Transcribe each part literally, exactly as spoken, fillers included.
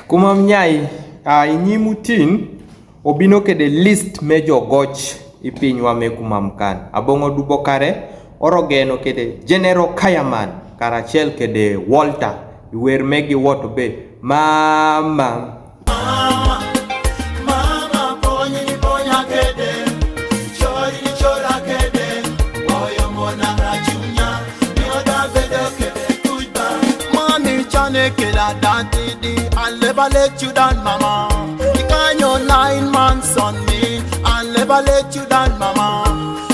Kumam nyai, a, i nyimu tin, obino kede list me jo goj i pinywa me kumam kan. Abongo du bokare, oro geno kede General Kayaman, karachiel kede Walter, i wer me gi wod be, Mama. Mami chane kela dati di, I'll never let you down, mama. You got your nine months on me, I'll never let you down, mama.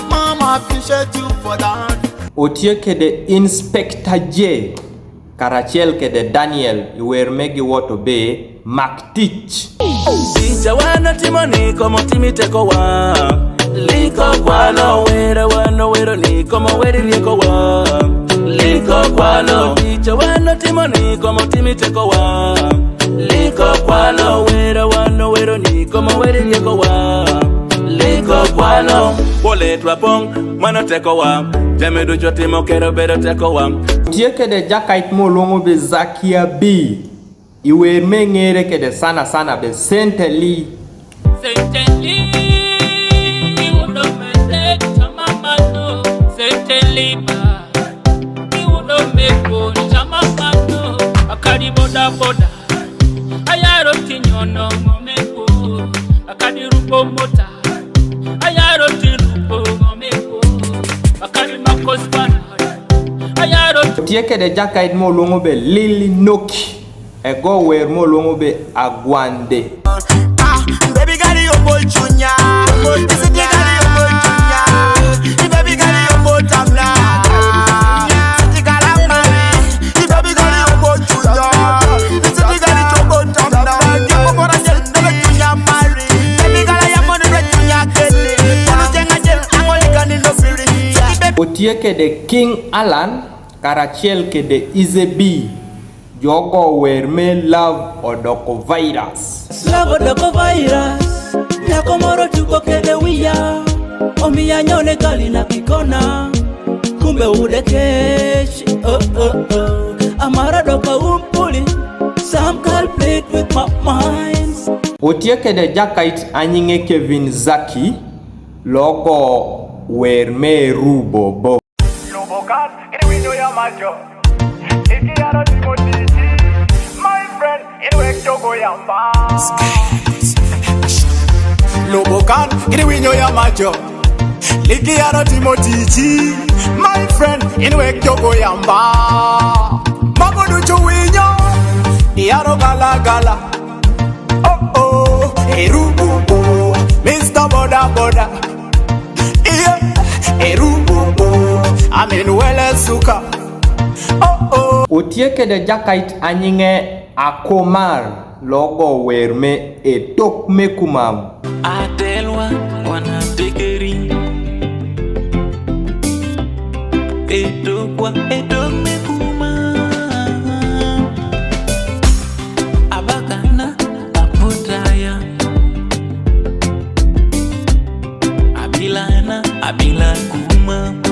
Mama, appreciate you for that. Otie kede Inspector J, karachiel kede Daniel, i wer me gi wod be, Mak tich. Tich wan otimo ni komo timi tekowa. Liko kwano were wan owero ni komo weri riekowa. Liko kwano. Tich wan otimo ni komo timi tekowa. Liko kwano were wan owero ni komo weri riekowa. Liko kwano. Pole twapong' mano tekowa. Jami ducho timo kero bedo tekowa. Tie kede jakait moluongo be Zakia B. I wer me ng'ere kede sana sana be Senteli. Senteli, iwudo mese chama mano. Senteli ba, iwudo meko chama mano. Akadi boda boda, ayaro tinyono ngomeko. Akadi rupo mota, ayaro tirupo ngomeko. Akadi makos bana, ayaro. Tie kede jakait moluongo be Lili Noki. E go wer moluongo be Agwande. Ah, baby girl, you bold junior. City girl, you bold junior. Baby girl, you bold tamla. City girl, I'm married. Baby girl, you bold junior. City girl, you bold tamla. You go for a girl, you junior married. Baby girl, I am on the junior kid. Unu jenga jel, angoli kani no firi. Otie kede King Alan, karachiel kede Ize B. Jogo wer me Love Odoko Virus. Love odoko virus, nyako moro tuko kede wiya, omiyo anyone kali na kikona, kumbe ude kech, oh, oh, oh. Amara doko umpuli, some girl played with my mind. Otie kede jakait anying'e Kevin Zaki, logo wer me Rubo bo. Lubokan, gidi winyo ya majo. Iki yaro timo tiji. My friend, inu ek jogo yamba. Lubokan, gidi winyo ya majo. Liki yaro timo tiji. My friend, inu ek jogo yamba. Mago duchu winyo. Yaro gala gala. Oh, oh, Erububu, Mister Boda Boda. Yeah, Erububu, Amin Wele Suka. Oh, oh. Otie kede jakait anying'e Akomar, logo wer me Etok me Kumam. Atelwa wana tekeri. Etokwa, etok me kumam. Abakana, apotaya. Abilana, abila kumam.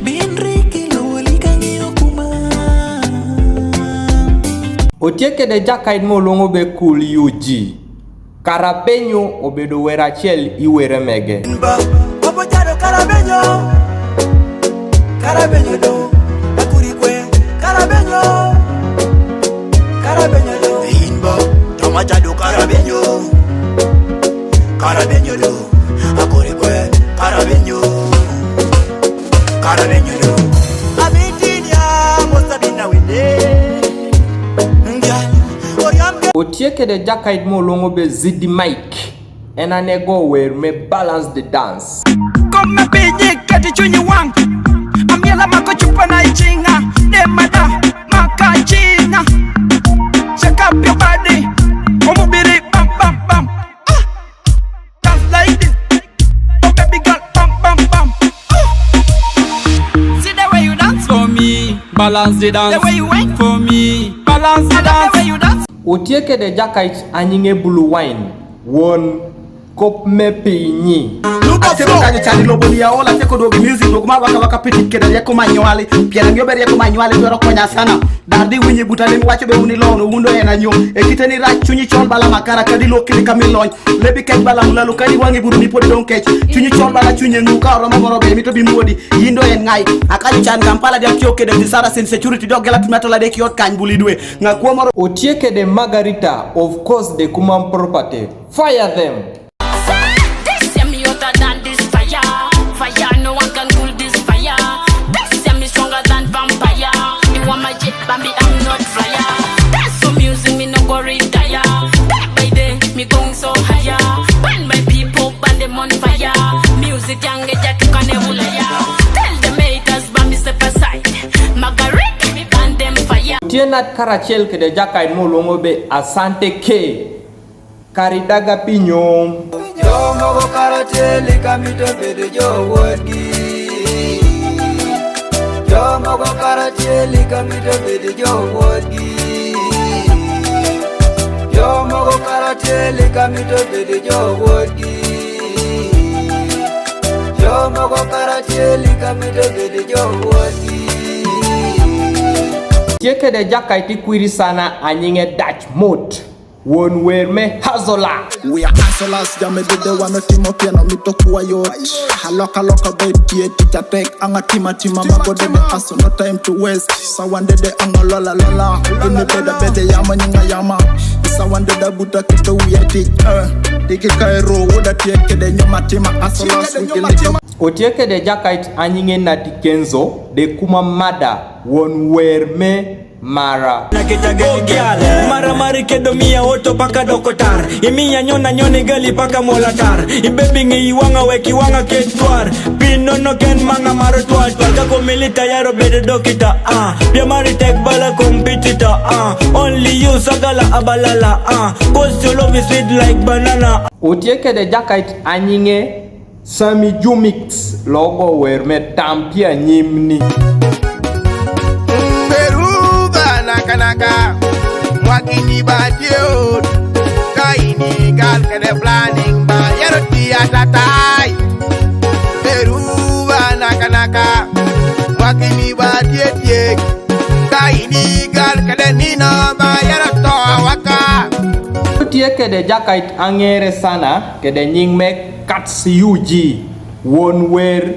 Binriki lo wali kangi okumam. Otie kede jakait moluongo be Kul Yuji. Karabenyo obedo wer achiel i were mege. Ba, opo chado Karabenyo. Karabenyo do, akuri kwe. Karabenyo. Karabenyo do. Inba, toma chado Karabenyo. Karabenyo do, akuri kwe. Karabenyo. Karabenyo do. Abitinia, mosabina winde. Ndia, oriam. Otie kede jakait moluongo be Zidi Mike. En ane go wer me Balance the Dance. Kom me pinyi keti chunyi wang. Amiela mako chupa na ichinga. Demada maka chinga. Shake up your body. Omubiri bam bam bam. Ah. Dance like this. Oh, baby girl, bam bam bam. Ah. See the way you dance for me. Balance the dance. The way you wine for me. Balance the dance. The way you dance. Otie kede jakait anying'e Blue Wine. Won kop me pinyi. Look Atieko kanyo chali lobo ni aola, atieko duogo gi music, duogo mar waka waka pitik kede rieko manywali. Piero ang'iyo be rieko manywali dwaro konya sana. Dar di winyi buta lemi wacho be un ilong'o, un do en anyo. E kite ni rach chunyi chol bala makara kadi lok kidi kami lony. Lebi kech bala mulalu kadi wang'i buru ni pod dong' kech. Chunyi chol bala chunyi ng'u ka oromo moro be mito bi muodi. In do en ng'ai. Akayo chan Kampala di atiyo kede gi Saracen security dog gela tumeto la de kiot kany buli dwe. Ng'a kuo moro. Otie kede Margarita, of course, de kumam property. Fire them. This year me hotter than this fire. Fire, no one can cool this fire. This year me stronger than vampire. You want my jet, Bambi, I'm not fire. That's so music, me no go retire. Day by day, me going so higher. When my people burn them on fire. Music young, age, you can never liar. Tell the haters, Bambi, step aside. Margaret, burn them fire. Tie nat karachiel kede jakaid moluongo be Asante K. Karidaga pinyo. Jomogo kara tieli kamito bedo jowuodgi. Jomogo kara tieli kamito bedo jowuodgi. Jomogo kara tieli kamito bedo jowuodgi. Jomogo kara tieli kamito bedo jowuodgi. Tie kede jakaid ti kwiri sana a nyinge Dutch Mot. Wuon wer me hustler. We are hustlers, jami dede wano timo piano mito kuwa yot. Aloka loka bed tie tich a tek, ang' atima tima mago dede hustle, no time to waste. Sawan dede ang' olola lola, ini beda bede yama nyinga yama. Sawan dede buta kito wiya tich, eh. Diki kairo wuda tie kede nyuma tima hustlers, wiki lito. Otie kede jakaid a nyinge Nati Kenzo, de kumam mada, wuon wer me mara. Go girl, mara mari kedo miya oto paka dokotar. Imiya nyona nyoni gali paka molatar. I baby ngi iwanga weki wanga ketwar. Pino no ken manga maro twal twal. Kako milita yaro bede dokita, ah. Bia mari tek bala competitor, ah. Only you sagala abalala, ah. 'Cause your love is sweet like banana. Otie kede jakaid a nyinge Sami Jumix, logo wer me tam pia nyimni. Beruba naka naka, mwakini ba diot, kaini gal kede planning ba, yaro tia tatai. Beruba naka naka, mwakini ba diet diet, kaini gal kede nina ba, yaro to waka. Otie kede jakaid a ng'ere sana, kede nying me Kats U G, wuon wer,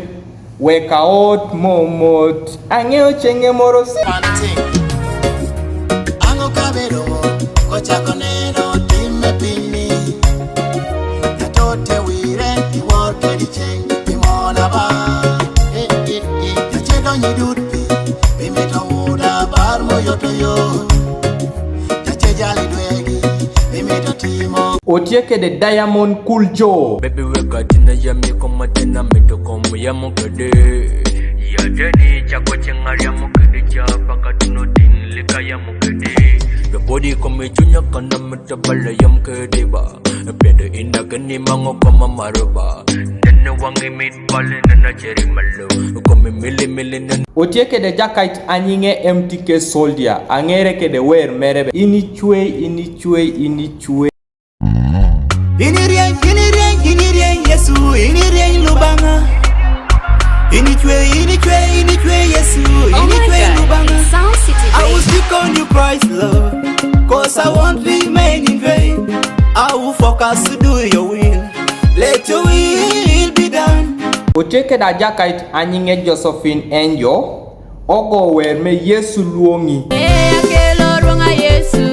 weka ot momot, ang'eyo chenge moro si. Ang'o kabedo kochako neno tim e pinyni? Jatote wire iwor kedi cheng imona ba. Eh, eh, eh. Jachedo nyidut pi, bimito uda bar moyoto yo. Otie kede Diamond Cool Joe. Baby weka tina yami koma tina mito komu yamo kede. Ya deni chako chingari yamo kede cha paka tuno tin lika yamo kede. Your body come chunya kana mito bala yam kede ba. Pende inda keni mango koma maroba. Nene wangi mit bale nana cheri malo. Kome mili mili nene. Otie kede jakaid a nyinge M T K Soldier, a ng'ere kede wer mere be. Ini chwe, ini chwe, ini chwe. Ini rieny, ini rieny, ini rieny, Yesu, ini rieny Lubanga. Ini chwe, ini chwe, ini chwe, Yesu, ini chwe Lubanga. I will stick on you, Christ Lord, 'cause I won't remain in vain. I will focus to do your will. Let your will be done. Otie kede jakaid a nyinge Josephine Angel, ogo wer me Yesu luongi. Eh, akelo luonga Yesu,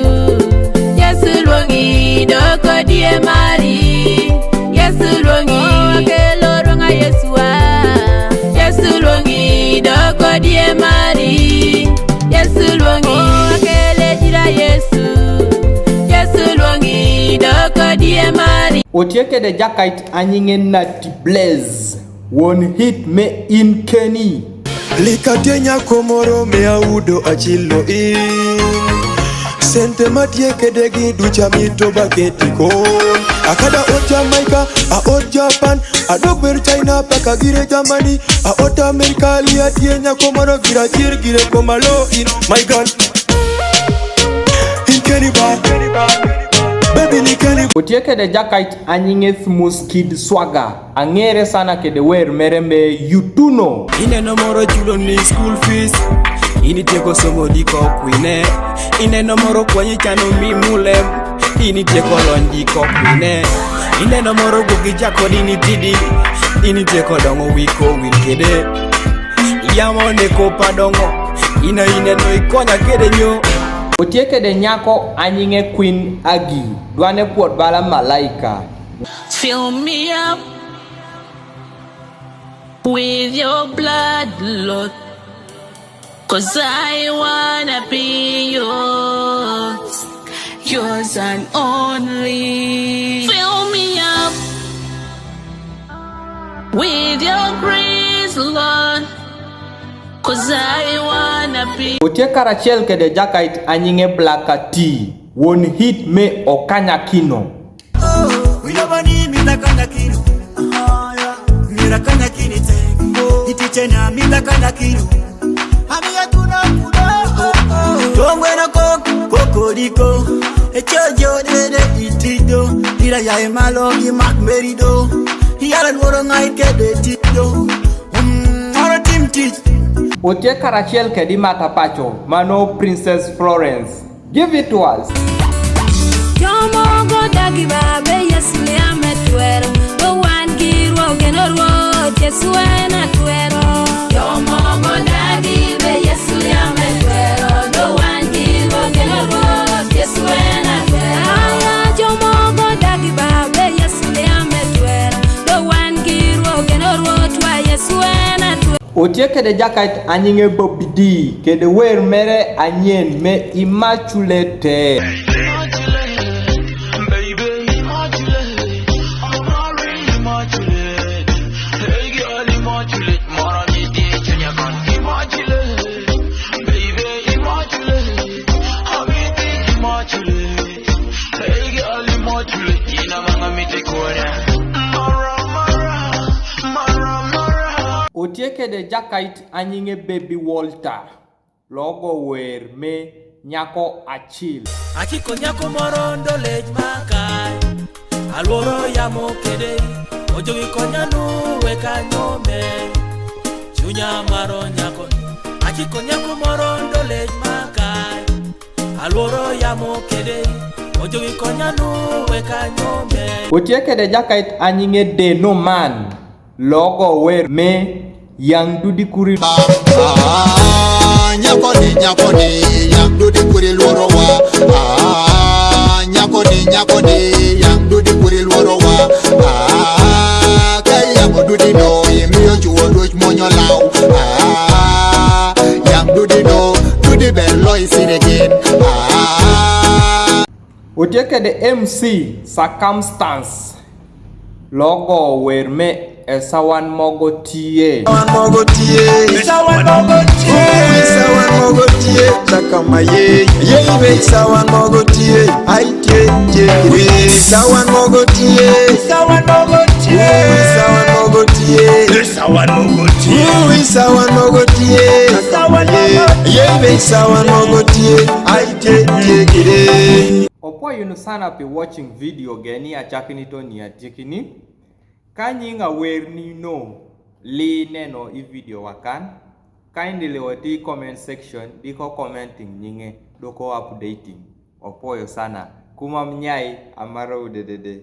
Yesu luongi, doko die mari. Yesu luongi, oh, akelo luonga Yesu, ah. Yesu luongi, doko die mari. Yesu luongi, oh, akele jira Yesu. Yesu luongi, doko die mari. Otie kede jakaid a nyinge Nati Blaze, wuon hit me in keni. Likatie nyako moro me audo achilo in. Sente matie kedegi ducha mito baketi kon. Akada ot Jamaica, a ot Japan, adok ber China paka gire Germany, a ot America liatie nyako moro gira chir gire komalo in. My God. In keni ba. Baby ni keni Otye kede jakait anying'e Smooth Kid Swagger, ang'ere sana kede wer mere me Yutuno. Ineno moro chulo ni school fees, in itieko somo di kokwine. Ineno moro kwanyi chano mi mulem, in itieko lony di kokwine. Ineno moro gogi chako di ni tidi, in itieko dongo wiko wil kede. Yamo ne kopa dongo, ina ineno ikonya kede nyo. Otye kede nyako anying'e Queen Agi, dwane puot bala Malaika. Fill me up with your blood, Lord, 'cause I wanna be yours, yours and only. Fill me up with your grace, Lord, 'cause I wanna be. Otye karachiel kede jakait anying'e Black T, wuon hit me Okanyakino. Oh, we never need me that kind of kid. Ah, yeah. Me that kind of kid, it's a, oh, it is a, me that kind of kid. Ami ya tuna kudo. Tongwe na kok, kokoriko. E chojo de de itido. Ira ya emalo gi mak merido. Yala luoro ngai kede tido. Mm, ora tim tich. Otye karachiel kedi mata pacho, mano Princess Florence. Give it to us. Jomogo dagi babe Yesu liame twero. Do wan gi ruoth kendo ruoth Yesu en atwero. Jomogo dagi be Yesu liame twero. Do wan gi ruoth kendo ruoth Yesu en atwero. Aya, jomogo dagi babe Yesu liame twero. Do wan gi ruoth kendo ruoth wa Yesu en atwero. Otye kede jakait anying'e Bobby D, kede wer mere anyien me Immaculate. Otye kede jakait anying'e Baby Walter, logo wer me Nyako Achil. Akiko nyako moro ndolej makai, aluoro yamo kede, ojogi konya nu weka nyome, chunya maro nyako. Akiko nyako moro ndolej makai, aluoro yamo kede, ojogi konya nu weka nyome. Otye kede jakait anying'e Deno Man, logo wer me Yang Dudi Kuri. Ah, ah, nyako ni, nyako ni, Yang Dudi Kuri luoro wa. Ah, nyako ni, nyako ni, Yang Dudi Kuri luoro wa. Ah, ka Yang Dudi no, imiyo chuo duch monyo law. Ah, Yang Dudi no, Dudi ber loy sirigin. Ah. Otye kede M C Circumstance, logo wer me Esawan mogo tie. Esawan mogo tie. Esawan mogo tie. Esawan mogo tie. Sakama ye. Ye be Esawan mogo tie. Ai tie tie. Esawan mogo tie. Esawan mogo tie. Esawan mogo tie. Esawan mogo tie. Esawan mogo tie. Esawan mogo tie. Ye be Esawan mogo tie. Ai tie tie kide. Opo yunu sana pi watching video geni achakini to ni atikini. Ka nying awer ni no, li neno i video wakan. Kindly wati comment section, di ko commenting nyinge, do ko updating. Opo yo sana. Kuma mnyai, amaro udedede.